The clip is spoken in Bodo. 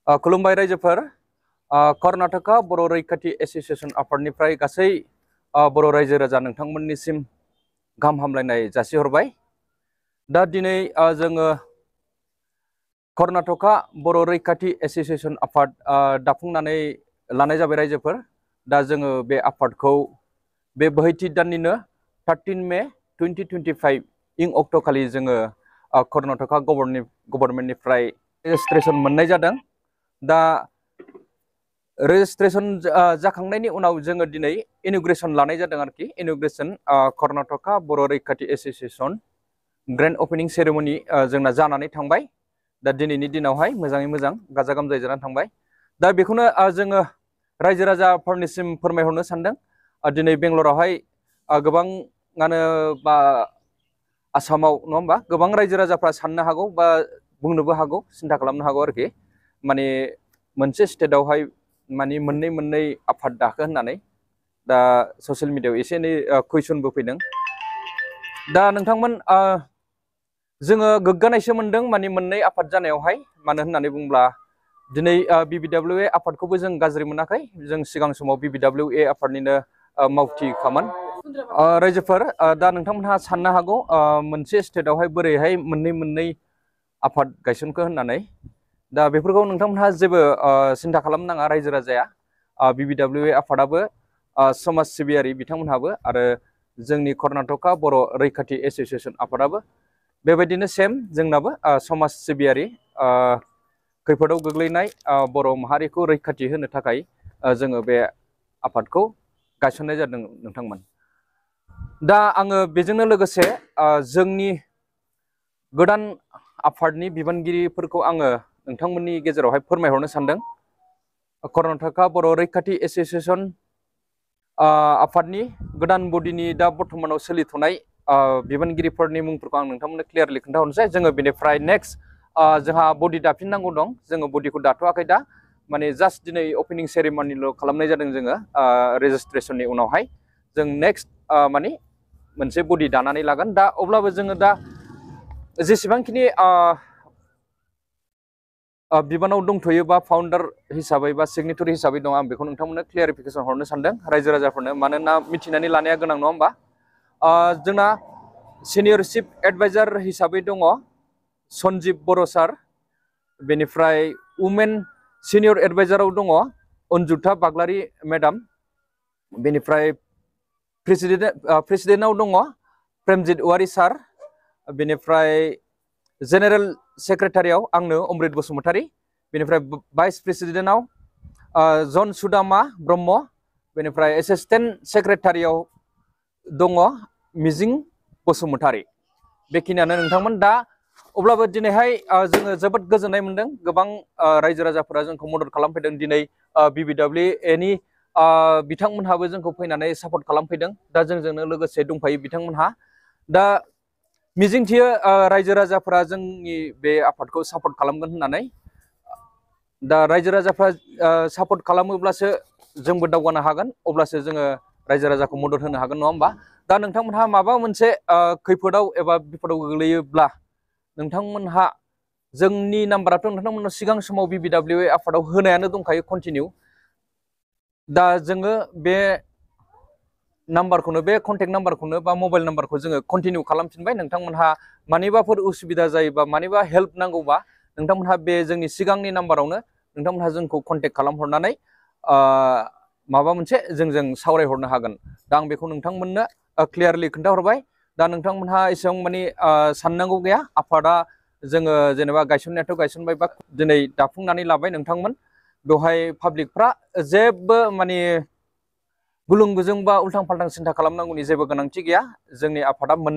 खुलुमबाय रायजोफोर कर्नाटका बर' रैखाथि एसोसिएशन आफादनिफ्राय गासै बर' रायजो राजा नोंथांमोननिसिम गाहाम हामलायनाय जासिहरबाय। दा दिनै जोङो कर्नाटका बर' रैखाथि एसोसिएशन आफाद दाफुंनानै लानाय जाबाय रायजोफोर। दा जोङो बे आफादखौ बे बोहैथि दाननिनो 13 मे 2025 इं अक्ट'खालि जोङो कर्नाटका गभर्नमेन्टनिफ्राय रेजिस्ट्रेशन मोननाय जादों। दा रेजिस्ट्रेशन जाखांनायनि उनाव जोङो दिनै इन'ग्रेशन लानाय जादों आरोखि। इन'ग्रेशन कर्नाटका बर' रैखाथि एसोसिएशन ग्रेन्ड ओपनिं सेरेमनि जोंना जानानै थांबाय। दा दिनैनि दिनावहाय मोजाङै मोजां गाजा गोमजायै जानानै थांबाय। दा बेखौनो जोङो रायजो राजाफोरनिसिम फोरमायहरनो सानदों। दिनै बेंगलरावहाय गोबाङानो बा आसामाव नङा होमबा गोबां रायजो राजाफ्रा साननो हागौ बा बुंनोबो हागौ, सिन्था खालामनो हागौ आरोखि। माने मोनसे स्टेटआवहाय माने मोननै आफाद दाखो होननानै दा ससियेल मिडियायाव एसे एनै कुइसनबो फैदों। दा नोंथांमोन जोङो गोग्गानायसो मोनदों माने मोननै आफाद जानायावहाय। मानो होननानै बुङोब्ला दिनै BBWA आफादखौबो जों गाज्रि मोनाखै। जों सिगां समाव BBWA आफादनिनो मावथिखामोन। रायजोफोर दा नोंथांमोनहा साननो हागौ मोनसे स्टेटआवहाय बोरैहाय मोननै आफाद गायसनखो होननानै। दा बेफोरखौ नोंथांमोनहा जेबो सिन्था खालामनाङा रायजो राजाया। BBWA आफादाबो समाज सिबियारि बिथांमोनहाबो आरो जोंनि कर्नाटका बर' रैखाथि एसोसिएशन आफादाबो बेबायदिनो सेम जोंनाबो समाज सिबियारि खैफोदाव गोग्लैनाय बर' माहारिखौ रैखाथि होनो थाखाय जोङो बे आफादखौ गायसननाय जादों नोंथांमोन। दा आङो बेजोंनो लोगोसे जोंनि गोदान आफादनि बिबानगिरिफोरखौ आङो नोंथांमोननि गेजेरावहाय फोरमायहरनो सानदों। कर्नाटका बर' रैखाथि एसोसिएशन आफादनि गोदान बडिनि दा बर्थमानाव सोलिथ'नाय बिबानगिरिफोरनि मुंफोरखौ आं नोंथांमोननो क्लियारलि खोन्थाहरनोसै। जोङो बेनिफ्राय नेक्स्ट जोंहा बडि दाफिननांगौ दं। जोङो बडिखौ दाथ'वाखै दा, माने जास्ट दिनै अपेनिं सेरेमनिल' खालामनाय जादों जोङो रेजिस्ट्रेशननि उनावहाय। जों नेक्स्ट माने मोनसे बडि दानानै लागोन। दा अब्लाबो जोङो दा जेसेबांखिनि बिबानाव दंथ'यो बा फाउन्डार हिसाबै बा सिगनेटरि हिसाबै दं, आं बेखौ नोंथांमोननो क्लियारिफिकेसन हरनो सानदों रायजो राजाफोरनो। मानोना मिथिनानै लानाया गोनां नङा होमबा। जोंना सिनियर चिफ एडभाइजार हिसाबै दङ सन्जिब बर' सार। बेनिफ्राय वुमेन सिनियर एडभाइजाराव दङ अन्जुथा बाग्लारि मेडाम। बेनिफ्राय प्रेसिडेन्टआव दङ प्रेमजित औवारि सार। बेनिफ्राय जेनेरेल सेक्रेटारियाव आंनो अमृत बसुमतारी। बेनिफ्राय भाइस प्रेसिडेन्टआव जन सुदामा ब्रह्म। बेनिफ्राय एसिस्टेन्ट सेक्रेटारियाव दङ मिजिं बसुमतारी। बेखिनियानो नोंथांमोन। दा अब्लाबो दिनैहाय जोङो जोबोद गोजोननाय मोनदों। गोबां रायजो राजाफोरा जोंखौ मदद खालामफैदों। दिनै BBWA बिथांमोनहाबो जोंखौ फैनानै सापर्ट खालामफैदों। दा जोंजोंनो लोगोसे दंफायो बिथांमोनहा। दा मिजिंथियो रायजो राजाफोरा जोंनि बे आफादखौ सापर्ट खालामगोन होननानै। दा रायजो राजाफ्रा सापर्ट खालामोब्लासो जोंबो दावगानो हागोन, अब्लासो जोङो रायजो राजाखौ मदद होनो हागोन नङा होमबा। दा नोंथांमोनहा माबा मोनसे खैफोदाव एबा बिपदाव गोग्लैयोब्ला नोंथांमोनहा जोंनि नाम्बाराथ' नोंथांमोननो सिगां समाव BBWA आफादाव होनायानो दंखायो कन्टिनिउ। दा जोङो बे नाम्बारखौनो, बे कन्टेक्ट नाम्बारखौनो बा मबाइल नाम्बारखौ जोङो कन्टिनिउ खालामफिनबाय। नोंथांमोनहा मानिबाफोर उसुबिदा जायोबा मानिबा हेल्प नांगौबा नोंथांमोनहा बे जोंनि सिगांनि नाम्बारावनो नोंथांमोनहा जोंखौ कन्टेक्ट खालामहरनानै माबा मोनसे जोंजों सावरायहरनो हागोन। दा आं बेखौ नोंथांमोननो क्लियारलि खोन्थाहरबाय। दा नोंथांमोनहा एसेबां मानि साननांगौ गैया। आफादा जोङो जेनेबा गायसननायाथ' गायसनबाय बा दिनै दाफुंनानै लाबाय नोंथांमोन। बेवहाय पाब्लिकफ्रा जेबो माने गुलुं गुजुं बा उल्थां फाल्थां सिन्था खालामनांगौनि जेबो गोनांथि गैया। जोंनि आफादा मोननै